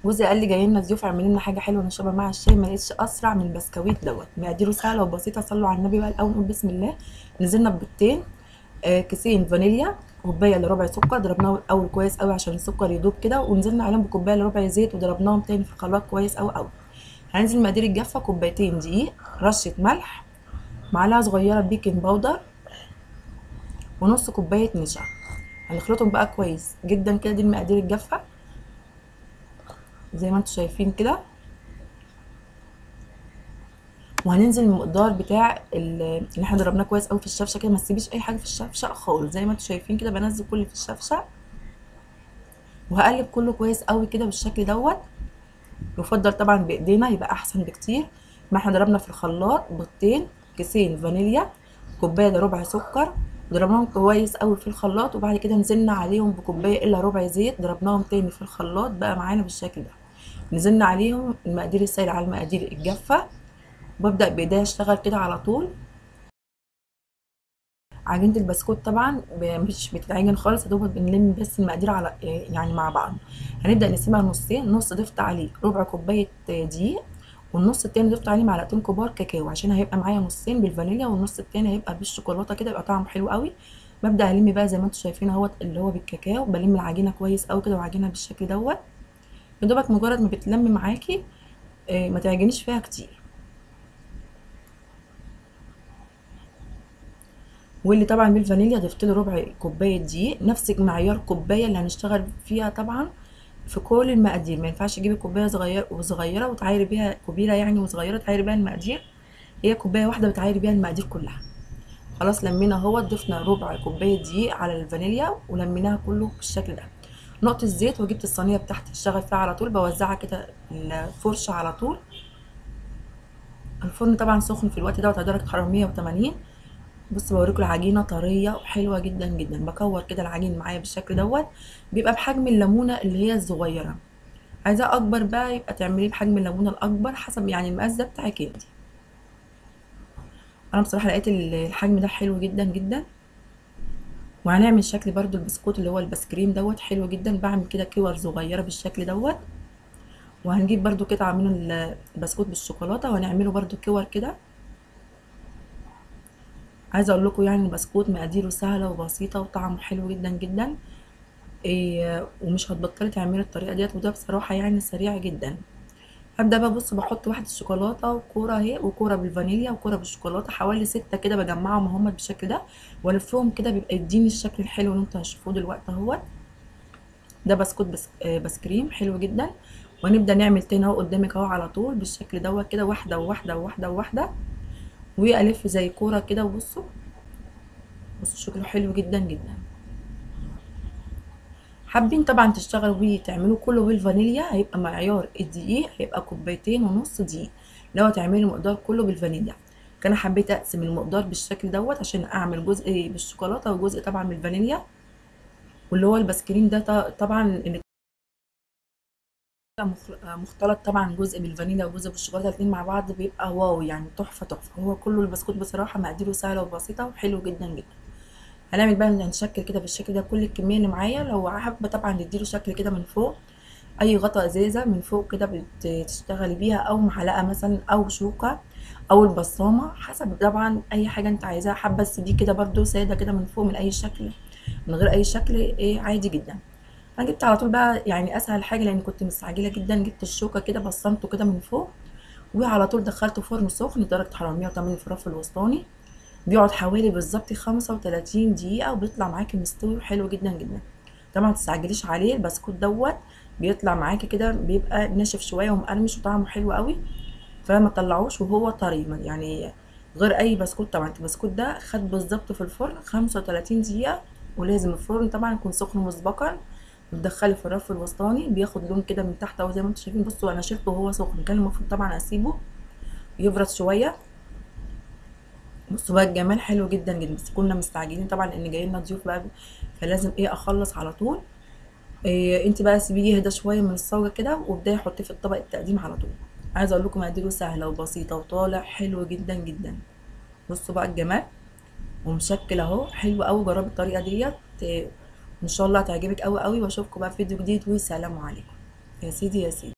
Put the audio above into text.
جوزي قال لي جاي لنا ضيوف اعملي لنا حاجة حلوة نشربها مع الشاي، ما لقيتش اسرع من البسكويت دوت. مقاديره سهلة وبسيطة، صلوا على النبي بقى الاول نقول بسم الله. نزلنا ببيضتين، كيسين فانيليا، كوباية الا ربع سكر، ضربناهم الاول كويس قوي عشان السكر يدوب كده، ونزلنا عليهم بكوبايه الا ربع زيت وضربناهم تاني في الخلاط كويس قوي قوي. هننزل مقادير الجافه، كوبايتين دقيق، رشه ملح، معلقه صغيرة baking powder، ونص كوباية نشا. هنخلطهم بقى كويس جدا كده. دي المقادير الجافه زي ما انتم شايفين كده. وهننزل المقدار بتاع اللي احنا ضربناه كويس قوي في الشفشه كده، ما تسيبيش اي حاجة في الشفشه خالص. زي ما انتم شايفين كده بنزل كل في الشفشه، وهقلب كله كويس قوي كده بالشكل دوت. يفضل طبعا بايدينا يبقى احسن بكتير. ما احنا ضربنا في الخلاط بيضتين، كيسين فانيليا، كوباية الا ربع سكر، ضربناهم كويس قوي في الخلاط، وبعد كده نزلنا عليهم بكوبايه الا ربع زيت، ضربناهم تاني في الخلاط بقى معانا بالشكل ده. نزلنا عليهم المقادير السائلة على المقادير الجافه، وببدا بايديا اشتغل كده على طول. عجينه البسكوت طبعا مش بتتعجن خالص، يا دوب بنلم بس المقادير على يعني مع بعض. هنبدا نقسمها نصين، نص ضفت عليه ربع كوباية دقيق، والنص التاني ضفت عليه معلقتين كبار كاكاو، عشان هيبقى معايا نصين بالفانيليا والنص التاني هيبقى بالشوكولاته كده، يبقى طعمه حلو قوي. ببدا الم بقى زي ما انتم شايفين اهوت اللي هو بالكاكاو، بلم العجينة كويس قوي كده وعجينه بالشكل دوت. يا دوبك مجرد ما بتلم معاكي ما تعجنيش فيها كتير. واللي طبعا بالفانيليا ضفت له ربع كوباية دقيق، نفس معيار كوباية اللي هنشتغل فيها طبعا في كل المقادير. ما ينفعش تجيبي كوباية صغيرة وصغيره وتعايري بيها كبيرة يعني، وصغيره تعايري بيها المقادير، هي كوباية واحدة بتعايري بيها المقادير كلها. خلاص لمينا اهوت، ضفنا ربع كوباية دقيق على الفانيليا ولميناها كله بالشكل ده. نقطة زيت، وجبت الصينية بتاعتي اشتغل فيها على طول، بوزعها كده الفرشة على طول. الفرن طبعا سخن في الوقت دوت على درجه حرارة 180. بصوا بوريكم العجينة طرية وحلوه جدا جدا. بكور كده العجين معايا بالشكل دوت، بيبقى بحجم الليمونه اللي هي الصغيرة. عايزاه اكبر بقى يبقى تعمليه بحجم الليمونه الاكبر، حسب يعني المقاس ده بتاعك انت. انا بصراحة لقيت الحجم ده حلو جدا جدا. وهنعمل شكل برده البسكوت اللي هو البسكريم دوت حلو جدا. بعمل كده كور صغيرة بالشكل دوت، وهنجيب برده قطعه من البسكوت بالشوكولاته وهنعمله برده كور كده. عايزه اقول لكم يعني البسكوت مقاديره سهلة وبسيطة وطعمه حلو جدا جدا، ومش هتبطلي تعملي الطريقة ديت، وده بصراحة يعني سريع جدا. هبدا بقى بص بحط واحدة شوكولاتة وكوره اهي، وكوره بالفانيليا، وكوره بالشوكولاته، حوالي 6 كده بجمعهم اهم بالشكل ده والفهم كده، بيبقى يديني الشكل الحلو اللي انتوا هتشوفوه دلوقتي اهوت. ده بسكوت بسكريم حلو جدا. وهنبدا نعمل تاني اهو قدامك اهو على طول بالشكل دوت كده، واحدة وواحدة وواحدة وواحدة، والف زي كورة كده. وبصوا بصوا شكله حلو جدا جدا. حابين طبعا تشتغلوا بيه تعملوه كله بالفانيليا، هيبقى معيار الدقيق هيبقى 2.5 كوباية دقيق لو هتعملي المقدار كله بالفانيليا. كان حبيت اقسم المقدار بالشكل دوت عشان اعمل جزء بالشوكولاته وجزء طبعا بالفانيليا. واللي هو البسكريم ده طبعا مختلط طبعا جزء بالفانيليا وجزء بالشوكولاته، الاثنين مع بعض بيبقى wow يعني تحفة تحفة. هو كله البسكوت بصراحة مقاديره سهلة وبسيطة وحلو جدا جدا. هنعمل بقى نشكل كده بالشكل ده كل الكمية اللي معايا. لو حابة طبعا تديله شكل كده من فوق، اي غطا ازازة من فوق كده بتشتغلي بيها، او معلقه مثلا، او شوكه، او البصامه، حسب طبعا اي حاجة انت عايزاها. حابة تسيبيه كده برده ساده كده من فوق من اي شكل، من غير اي شكل، ايه عادي جدا. انا جبت على طول بقى يعني اسهل حاجة لان كنت مستعجلة جدا، جبت الشوكة كده بصمته كده من فوق، وعلى طول دخلته فرن سخن درجه حرارة 180 في الرف الوسطاني. بيقعد حوالي بالظبط 35 دقيقة وبيطلع معاكي مستوي وحلو جدا جدا. طبعا ما تستعجليش عليه، البسكوت دوت بيطلع معاكي كده بيبقى ناشف شوية ومقرمش وطعمه حلو قوي، فما تطلعوش وهو طري يعني غير اي بسكوت. طبعا البسكوت ده خد بالظبط في الفرن 35 دقيقة، ولازم الفرن طبعا يكون سخن مسبقا. بتدخلي في الرف الوسطاني بياخد لون كده من تحت اهو زي ما انتم شايفين. بصوا انا شلته وهو سخن، كان المفروض طبعا اسيبه يبرد شوية. بصوا بقى الجمال حلو جدا جدا، بس كنا مستعجلين طبعا لان جاي لنا ضيوف بقى، فلازم ايه اخلص على طول. إيه انت بقى سيبيه يهدى شوية من الصاجه كده، وابداي حطيه في الطبق التقديم على طول. عايزه اقول لكم مقاديره سهلة وبسيطة وطالع حلو جدا جدا. بصوا بقى الجمال ومشكل اهو حلو قوي. جربي الطريقة ديت ان شاء الله هتعجبك قوي قوي. واشوفكم بقى في فيديو جديد، والسلام عليكم. يا سيدي يا سيدي.